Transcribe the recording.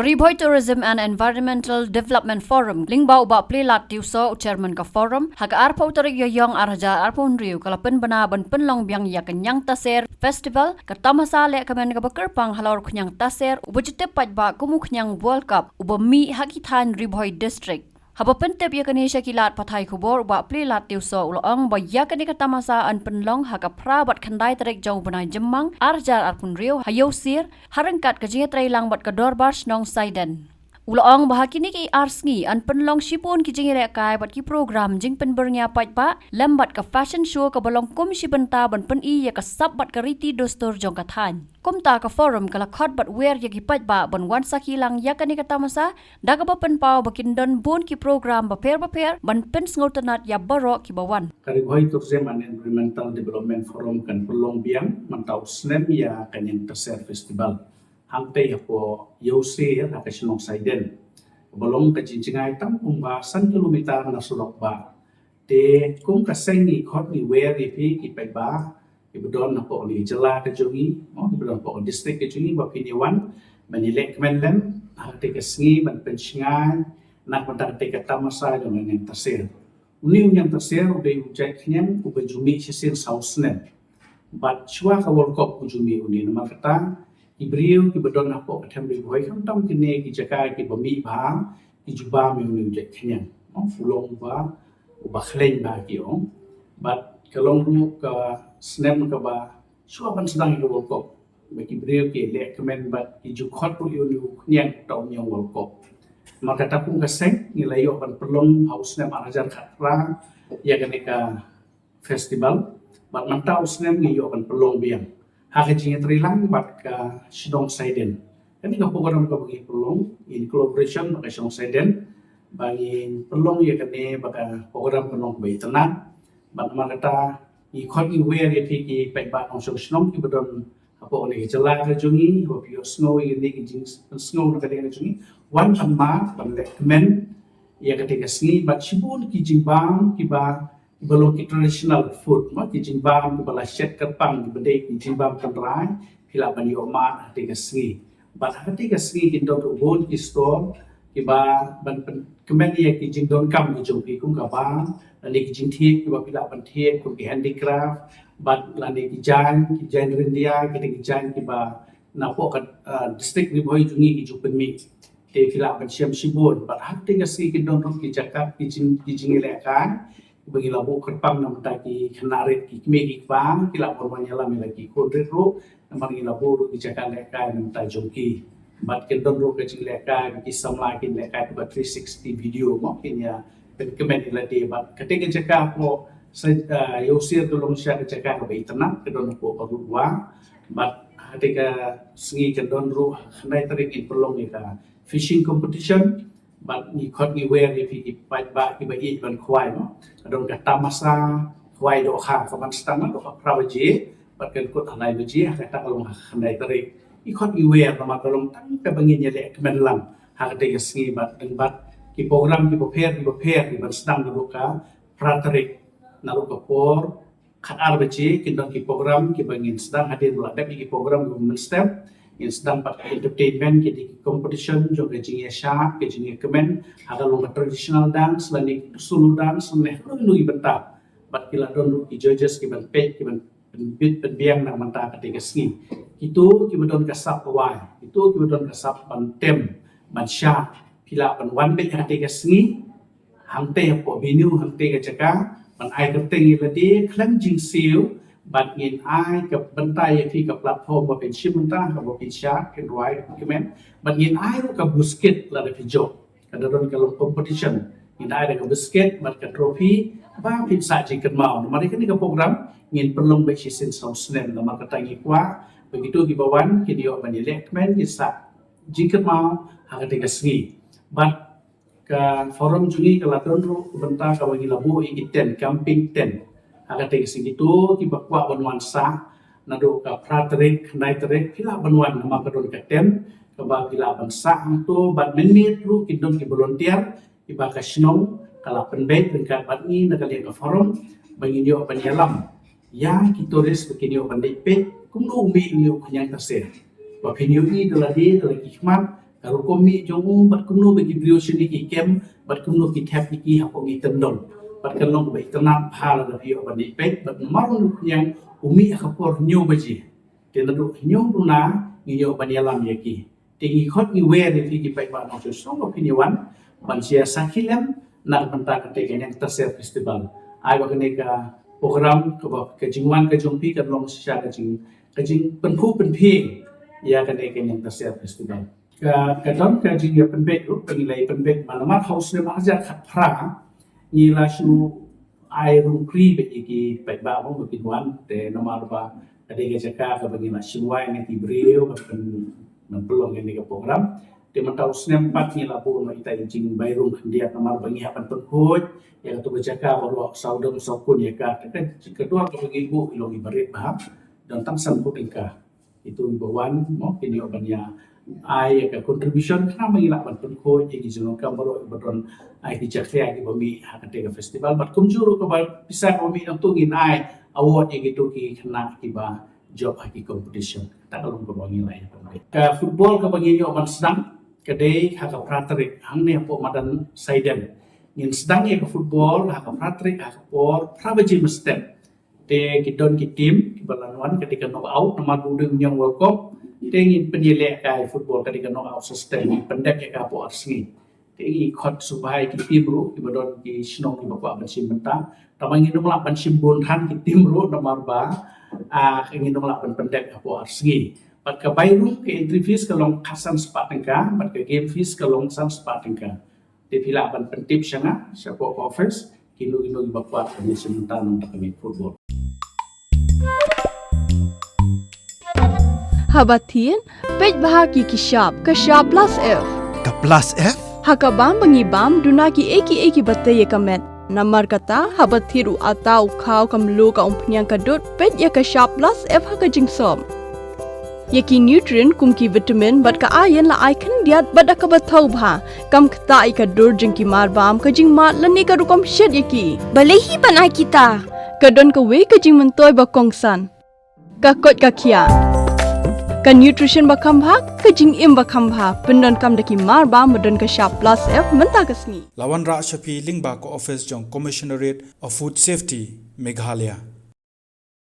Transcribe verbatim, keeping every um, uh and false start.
Ri Bhoi Tourism and Environmental Development Forum, lyngba u Bah Plielad Tiewsoh, u Chairman ka Forum, ha ka arphew tarik Ïaïong ar hajar arphew hynriew ka la pynbna ban pynlong biang ïa ka Ñiang Taser Festival, ka tamasa lehkmen kaba kyrpang halor u khñiang taser uba ju tip paidbah kum u khñiang World Cup uba mih ha ki thaiñ Ri Bhoi District. Haba pyntip ïa kane sha ki lad pathai khubor, u Bah Plielad Tiewsoh u la ong ba ïa kane ka tamasa yn pynlong ha ka phra bad khyndai tarik jong u bnai Jymmang ar hajar arphew hynriew ha Ïewsier, ha ryngkat ka jingïatreilang bad ka Dorbar Shnong Saiden. U la ong ba ha kine ki ar sngi yn pynlong shibun ki jingïalehkai bad ki program jingpynbyrngia paidbah lem bad ka fashion show kaba long kum shi bynta ban pyni ïa ka sap bad ka riti dustur jong ka thaiñ. Kumta ka Forum ka la khot bad wer ïa ki paidbah ban wan sakhi lang ïa kane ka tamasa, da kaba pynpaw ba kin don bun ki program bapher bapher ban pynsngewtynnat ïa baroh kiba wan. Ka Ri Bhoi Tourism and Environmental Development Forum kan pynlong biang mynta u snem ïa ka Ñiang Taser Festival hangtei hapoh Ïewsier ha ka shnong Saiden, kaba long ka jingjngai tang kumba san kilometer na surok bah. Te kum ka seng ngi khot ngi wer ïa phi ki paidbah kiba don hapoh kane ka jylla ka jong ngi, mo, kiba don hapoh ka district ka jong ngi, ba phin ïa wan ban ïalehkmen lem ha kata ka sngi ban pynshngaiñ na ka bynta kata ka tamasa jong ka Ñiang Taser. Une u Ñiang Taser u dei u jait khñiang uba ju mih shisien saw snem. Bad shuwa ka World Cup u ju mih une, namar kata ki briew kiba don hapoh ka them Ri Bhoi, khamtam kine ki jaka kiba mih bha, ki ju bam ïa une u jait khñiang. Mo, u long uba, uba khleiñ bha ki ong. Bad ka long ruh ka snem kaba shuwa ban sdang ïa ka World Cup, ba ki briew ki lehkmen bad ki ju khot ruh ïa une u khñiang uta u Ñiang World Cup. Namar kata kum ka seng ngi la ïoh ban pynlong ha u snem ar hajar khatphra ïa kane ka festival, bad mynta u snem ngi ïoh ban pynlong biang ha ka jingïatreilang bad ka shnong Saiden. Kane ka program kaba ngi pynlong in collaboration bad ka shnong Saiden, ba ngi pynlong ïa kane ba ka program ka long kaba itynnad. Bad namar kata ngi khot ngi wer ïa phi ki paidbah nongshong shnong kiba don hapoh kane ka jylla ka jong ngi, ba phi ïohsngew ïa kane ka jingsngew na ka liang ka jong ngi, wan ban mad ban lehkmen ïa kata ka sngi bad shibun ki jingbam kiba, kiba long ki traditional food, mo, ki jingbam kiba la shet kyrpang, kiba dei ki jingbam tynrai, phi lah ban ïoh mad ha kata ka sngi. Bad ha kata ka sngi kin don ruh bun ki stall kiba ban pynkmen ïa ki jingdonkam ki jong phi, kum ka bam lane ki jingthied kiba phi lah ban thied, kum ki handicraft, bad lane ki jaiñ, ki jaiñ ryndia, kita ki jaiñ kiba napoh ka, ah, district Ri Bhoi jong ngi ki ju pynmih. Te phi lah ban shem shibun. Bad ha kata ka sngi kin don ruh ki jaka, ki jing, ki jingïalehkai ba ngi la buh kyrpang na bynta ki khynnah rit, ki kmie ki kpa, ki lah ban wan ïalam ïa la ki khun rit ruh, namar ngi la buh ruh ki jaka lehkai na bynta jong ki. Bad kin don ruh ka jinglehkai ba ki samla kin lehkai kaba three sixty video, mo, kin ïa pynkmen ïa lade. Bad kata ka jaka hapoh sa, ah, Ïewsier ka long shisha ka jaka kaba itynnad, ka don hapoh ka Route One. Bad ha kata ka sngi kan don ruh ha khyndai tarik ngin pynlong ïa ka fishing competition. Bad ngi khot ngi wer ïa phi ki paidbah kiba ïeit ban khwai, mo. Ka don ka tamasa khwai dohkha, ka ban sdang naduh phra baje bad kan kut ha lai baje, ha kata ka long ha khyndai tarik. Ngi khot ngi wer namar ka long tang kaba ngin ïalehkmen lang ha kata ka sngi. Bad dang bad ki program kiba pher kiba pher ki ban sdang naduh ka phra tarik, naduh ka por khatar baje kin don ki program kiba ngin sdang, hadien ba la dep ïa ki program kiba mynstep ngin sdang pat ka entertainment, ki dei ki competition jong ka jingïashad, ka jingïakmen, ha ka long ka traditional dance lane solo dance lane hynriew hynriew ki bynta. Bad ki la don ruh ki judges ki ban peit, ki ban pynbit pynbiang na ka bynta kata ka sngi. Kito kiba don ka sap wai, kito kiba don ka sap ban tem, ban shad, phi lah ban wan beit ha kata ka sngi hangtei hapoh venue, hangtei ka jaka, ban ai kyrteng ïa lade khlem jingsiew. Bad ngin ai ka bynta ïa phi ka platform ba phin shim bynta, kaba phin shad, phin rwai, phin kmen. Bad ngin ai ruh ka buskit lada phi jop. Ka da don ka long competition, ngin ai da ka buskit bad ka trophy ba phin sah jingkynmaw. Namar ïa kane ka program ngin pynlong beit shisien saw snem, namar kata ngi kwah ba kito kiba wan kin ïoh ban ïalehkmen, kin sah jingkynmaw ha kata ka sngi. Bad ka forum jong ngi ka la don ruh ka bynta kaba ngi la buh ïa ki tent, camping tent. Ha kata ka sngi kito kiba kwah ban wan sah naduh ka phra tarik, khyndai tarik, phi lah ban wan namar ka don ka tent kaba phi lah ban sah hangto. Bad mynmiet ruh kin don ki volunteer kiba ka shnong ka la pynbeit ryngkat bad ngi na ka liang ka forum ba ngin ïoh ban ïalam ïa ki tourist ba kin ïoh ban leit peit kumno u mih une u khñiang taser, ba phin ïohi da lade da la ki khmat, Ka rukom mih jong u, bad kumno ba ki briew shane ki kem, bad kumno ki thep ïa ki hapoh ki tyndong. Bad ka long ba itynnad bha lada phi ïoh ban ïa peit, bad namar u khñiang u mih ha ka por hynñiew baje. Te naduh hynñiew duna ngin ïoh ban ïalam ïa ki. Te ngi khot ngi wer ïa phi ki paidbah nongshong shnong ba phin ïa wan ban share sakhi lem na ka bynta kata ka Ñiangtaser Festival. Ai ba kane ka program kaba ka jingwan ka jong phi kan long shisha ka jing, ka jingpynphuh pynphieng ïa kane ka Ñiangtaser Festival. Ka, ka don ka jingïapynbeit ruh, ka ngi la ïapynbeit ba namar ha u snem ar hajar khatphra ngi la shu ai rung kri bad ïa ki paidbah ba kin wan, te namar ba ka dei ka jaka kaba ngi la shim wai na ki briew ban pyn, ban pynlong ïa kane ka program. Te mynta u snem pat ngi la buh noh ita i jingbai rung khyndiat namar ba ngi hap ban pynkhuid ïa katu ka jaka baroh, saw dong saw kun ïa ka. Te ka, ka duar kaba ngi buh i long iba rit bha, don tang san phew tyngka. Itu iba wan mo kin ïoh ban ïa ai ïa ka contribution khnang ba ngi lah ban pynkhuid ïa ki jinglong kam baroh iba don, ai ki jakhlia kiba mih ha kata ka festival. Bad kumjuh ruh kaba pisa kaba mih nangtu ngin ai award ïa kitu ki khynnah kiba jop ha ki competition. Kata ka long kaba ngi lah ïa pynbeit. Ka football kaba ngin ïoh ban sdang ka dei ha ka phra tarik hangne hapoh madan Saiden. Ngin sdang ïa ka football ha ka phra tarik ha ka por phra baje mynstep. Te ki don ki team kiba la wan, ka dei ka knockout, namar ba u dei u ñiang World Cup. Te ngin pynïaleh kai football, ka dei ka knockout system, ngin pyndep ïa ka hapoh ar sngi. Te ngi khot sngewbha ïa ki team ruh kiba don ki shnong kiba kwah ban shim bynta. Tangba ngin ym lah ban shim bun than ki team ruh namar ba, ah, ngin ym lah ban pyndep hapoh ar sngi. Bad ka bai ruh, ka entry fees ka long khatsan spah tyngka, bad ka game fees ka long san spah tyngka. Te phi lah ban pyntip sha nga, shapoh ka office, kino kino kiba kwah ban ïashim bynta na ka miet football. Haba thied, peit bha ki ki shap, ka shap plus F. Ka plus F? Ha ka bam ba ngi bam, duna kiei kiei kiba tei ïa ka met. Namar kata, haba thied u atta, u khaw, ka mluh, ka umphniang, ka dud, peit ïa ka shap plus F ha ka jingsop. Ïa ki nutrient kum ki vitamin bad ka iron la ai khyndiat bad da kaba thaw bha. Kam ktah ïa ka dur jong ki marbam, ka jingmad lane ka rukom shet ïa ki. Balei hi ban ai kita? Ka don kawei ka jingmyntoi ba kongsan. Ka koit ka khiah. Ka nutrition ba kham bha, ka jingim ba kham bha. Pyndonkam da ki marbam ba don ka shap plus F mynta ka sngi. La wanrah sha phi lyngba ka office jong Commissionerate of Food Safety, Meghalaya.